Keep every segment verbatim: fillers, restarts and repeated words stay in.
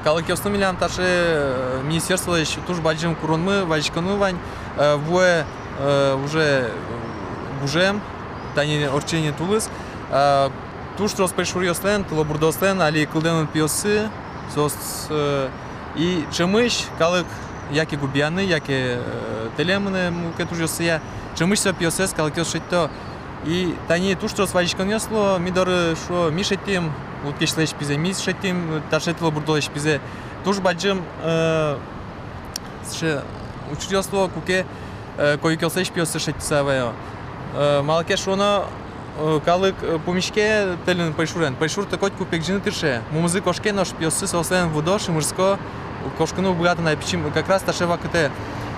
Калыкъёслы милям таӵе, э, министерстволэсь туж бадӟым куронмы, вазиськонмы вань, э, вуэ, э, уже, э, гужем, тани ортче ни тулыс, э, туж трос пӧйшуръёслэн, тылобурдоослэн али кылдэмын пиоссы, соос, э, и ӵемысь калык яке губияны, яке, э, тэле мынэ мукет ужъёсъя, ӵемысь со пиоссэс калыкъёс шедьто. И тани туж трос вазиськонъёс луо, ми доры шуо, ми шедьтӥм лудкечлэсь пизэ, ми шедьтӥм таӵе тылобурдолэсь пизэ. Туж бадӟым, э, сыӵе учыръёс луо, куке, э, койыкъёслэсь пиоссы шедьтыса ваё. Э, малы ке шуоно, э, калык, э, пумиське тэльын пӧйшурен. Пӧйшуртэ котьку пегӟыны тырше. Мумызы кошке, нош пиоссы соослэн выдо, шымырско, кошкыны уг быгато на пичи, как раз таӵе вакытэ.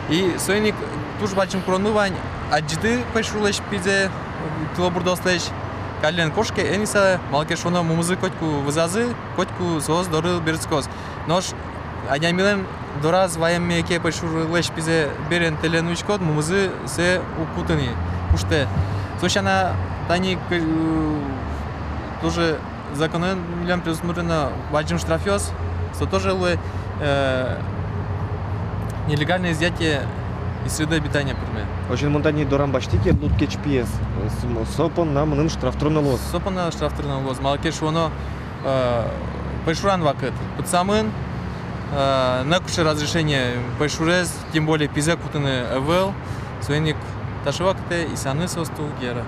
И соин ик туж бадӟым куронмы вань адӟыны пӧйшурлэсь пизэ, тылобурдоослэсь. Каллен кошке, эн исалэ, малы ке шуоно мумызы котьку вызазы, котьку соос доры берытскоз. Нош адямилэн дораз ваемме ке пӧйшурлэсь пизэ берен тэле нуиськод, мумызы сое уг куты ни, куштэ. Со сяна тани, э, тоже законэн милям предусмотрено бадӟым штрафъёс, со тоже луэ, э, нелегальное изъятие из среды обитания пырме. Озьыен, мон тани дорам басьтӥ ке лудкеч пиез, э, с-, м-, со понна мыным штраф тырыны луоз. Со понна штраф тырыны луоз. Малы ке шуоно, э, пӧйшуран вакыт пытсамын, э, нокыӵе разрешение пӧйшурез, тем более пизэ кутыны ӧвӧл, соин ик таӵе вакытэ исаны соосты уг яра.